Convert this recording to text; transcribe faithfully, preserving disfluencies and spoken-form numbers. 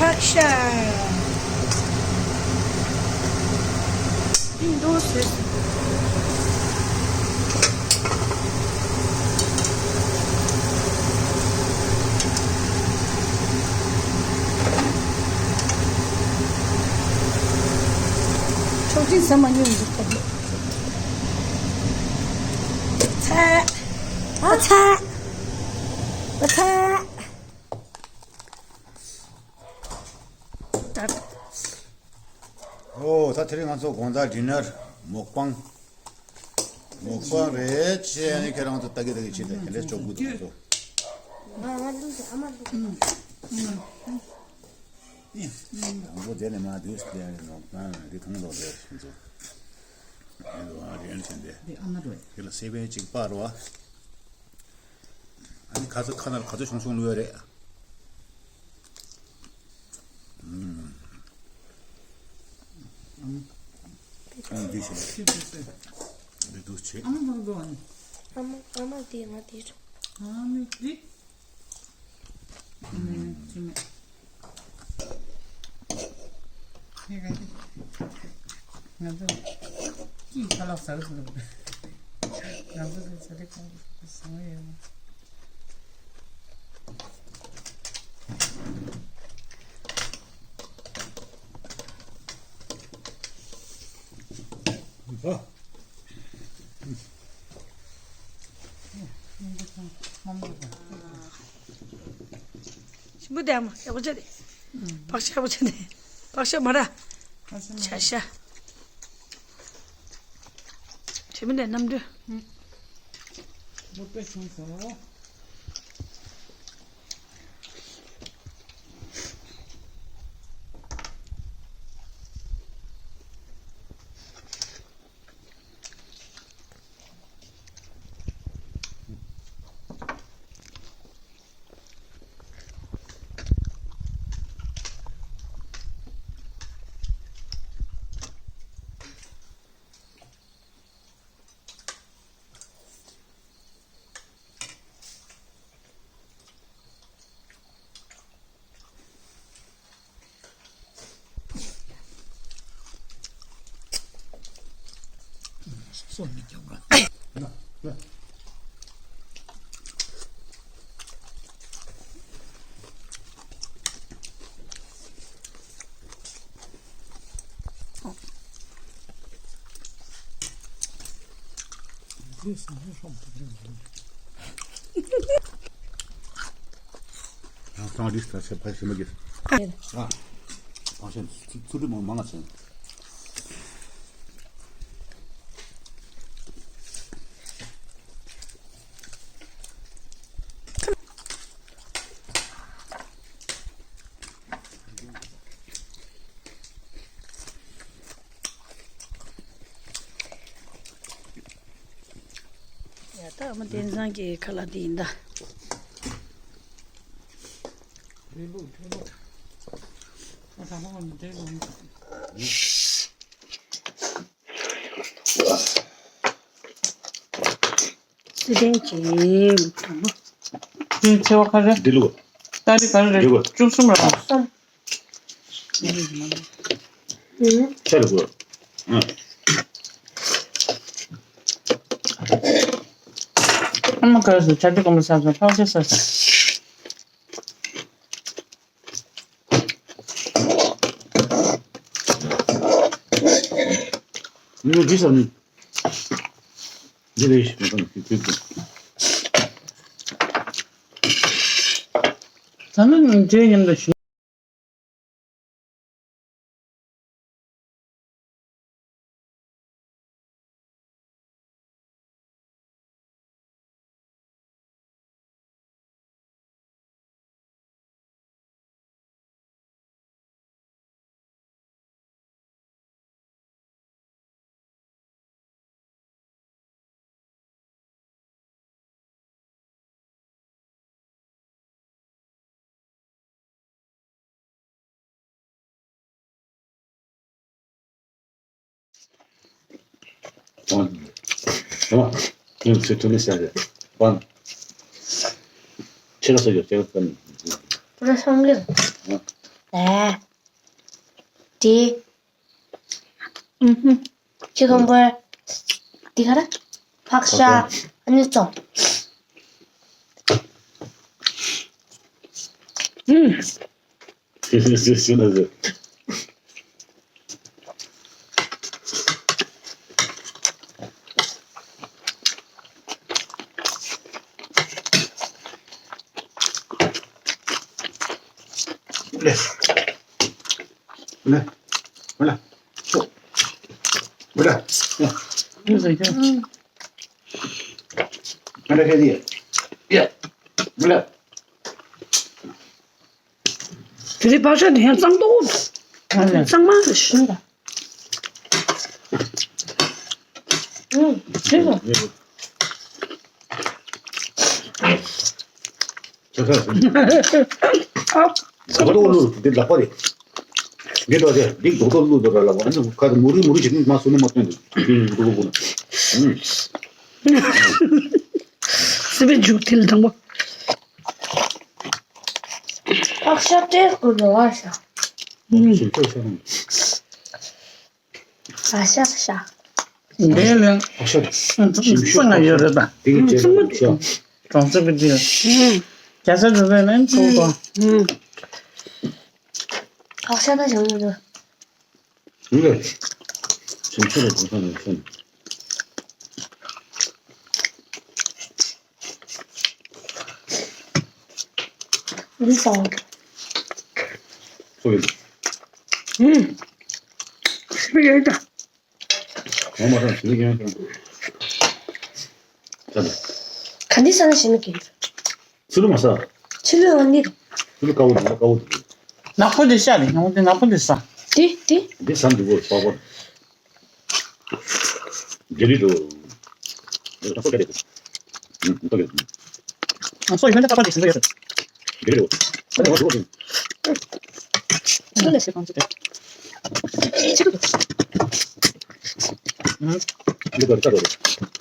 ཨེག་ཤན། འདུག་སེ། ཆོག་ཅིག་ཟ་མ་མྱོང་འདུག་ད་དེ། ཚ། ཨ་ཚ། ཨ་ཚ། ཨོ། ད་དེ་རིང་ང་ཚོ་དགོང་དག་ཌི་ནར་མོག་པང་། མོག་པང་རེད་ཅེས་ཨ་ནི་ཁྱེད་རང་ཚོ་ལྟ་གི་ལྟ་གི་བྱེད་དེ་དེ་འདྲས་ལྕོགས་གུ་དང་ཚོ། ང་ང་ལུས་ཨ་མ་ལུས། དང་པོ་དེ་ནས་མ་དུས་དེ་ནས་ནོག་ན་འདི་གང་ལོ་རེད་ཁྱེད་ཚོ། ཨེ་ལོ་ཨ་རེད་ཨ་ནི་བྱེད་དེ། འདི་ཨ་མ་རེད། དེ་ལ་སེ་བན་གཅིག་སྤར་བ། ཨ་ནི་ཁ་ཚ་ཁ་ན་ལ་ག་ཚོད་ཆུང་ཆུང་བླུགས་ཡོད་རེད། ཨམ། ཨམ་འདི་བྱེད། འདི་འདུག་བྱེད། ཨ་མ་འདུག་འདུག་ཨ་ནི། ཨ་མ་ཨ་མ་འདི་ང་འདི་རེད། ཨ་མ་འདི། ཨ་མ་འདི་མེད། ང་ཚོ་སྐྱིད་ཁ་ལག་ཟ་གི་འདུག་ང་ཚོ་ལ་ཟ་ལེ་ཁང་གི་ཟ་ཡོད། ཞིམ་པོ་དེ་ཨ་མ་ཡག་པོ་བྱས་ཏེ། བག་ཤ་ཡག་པོ་བྱས་ཏེ། བག་ཤ་མ་ར། བག་ཤ་མ་ར། བྱ་ཤ། ཞིམ་པོ་དེ་རྣམ་འགྲོས། འབུར་དཔེ་བྱུང་སོང་། སོ་མི་རྒྱག་པ། ཡང་སང་རིས་ལ་ཆེ་ཕ་ཞིམ་མ་གི། ཨ། ཕ་ཞིམ་ཚུ་ཚུ་དྲི་མང་མང་ང་ཆེན། ཡ་ད་ཨ་མ་བསྟན་བཟང་གི་ཁ་ལག་འདི་ཡིན་ད། བསིལ་ལྡན་གྱི་དང་པོ། འདི་ཚེ་བ་ག་རེ། འདི་ལུགས། ཏ་རིག་ག་རེ་རེད། འདི་གོ། བཅུ་གསུམ་ར། གསུམ། ཆ་རུ་གོ། ཨ། ཨ་མ་ག་རེ་ཟེར་ཆ་འདི་གོམ་ས་ས་ཕག་ཆ་ས་ས། ནུ་འདི་ས་ནི། འདི་རེད་ཞིག་མ་གཏོང་ཞིག་ཁྱོད་ཀྱིས། ད་ནི་འདྲེ་མཉམ་དུ་ཞིག་ང་ཚོ་ཐུགས་ནི་ཤ་རེད་པ། ཁྱེད་ལ་སོ་ཡོད་ཁྱེད་ལ་སོ་ཡོད། ང་སང་གི་རེད། ཨེ། དེ། ཨུ་ཧུམ། ཅི་ཁམ་བར། འདི་ག་རེ། ཕག་ཤ། ཨ་ནི་ཙོང་། ཨུམ། ཤི་ན་ཟེར། ལེ། ལེ། ལེ། ལེ། ལེ། ལེ། དེ་རིང་བག་ཤ་དེ་ཡང་གཙང་ཏོག་གཙང་མ་རེད་ཤིན་ད། ཨུམ། ཆེ་བ། ཆེ་ས། རྡོག་རྡོག་བླུགས་འདི་ལག་པ་རེད། འདི་འདྲ་རེད། འདི་རྡོག་རྡོག་བླུགས་འདི་འདྲ་ལག་པ། ཨ་ནི་ཁ་མུ་རི་མུ་རི་བྱེད་ནི་མ་སུ་ནི་མ་སྟོན་འདུག་འདི་རྡོག་རྡོག་བླུགས་ན། ཨུམ། སི་པན་མཇུག་མཐིལ་དང་པོ། ཨ་ཤ་ཏེ་ཀུ་རོ་ཨ་ཤ། ཨ་ཤ་ཤ། འདི་ལ་ཨ་ཤ། སང་ང་ཡོད་རེད་ད། འདི་གི་རྗེས་ལ་ཤ། གྲོང་གསེབ་ཀྱི་འདི། རྒྱ་ས་འགྲོ་རེད་ན་ཚོགས་པ། ཨ་ཤ་ད་བྱང་ཡོད་རེད། ཡིན་ལ། བྱང་ཆུབ་ལ་གོ་ས་ནས་སོང་། འདི་ཟ། སུ་ཡིན། ཨུམ། སི་པན་ཡོད་ད། ངོ་མ་སང་ཞི་མི་རྒན་སོང་། ད་ད། ག་འདི་ས་ན་ཞི་མི་རྒན། ཚི་ལུ་མ་ས། ཚི་ལུ་ཨ་ནི། ཚི་ལུ་དཀར་པོ་འདུག་དཀར་པོ་འདུག་ནག་པོ་འདི་ཤ་རེད། ནག་པོ་འདི་ནག་པོ་འདི་ས། འདི་འདི། འདི་ས་འདུག་གོ་པག་པ། ལྡི་ལི་དུ། ལྡི་ལི་དུ། ཨ་སོ་ཡོད་ན་ད་པ་འདི་ཞིག་ཡོད། ལྡི་ལི་དུ། ལྡི་ལི་དུ། ལྡི་ལི་དུ། ལྡི་ལི་དུ།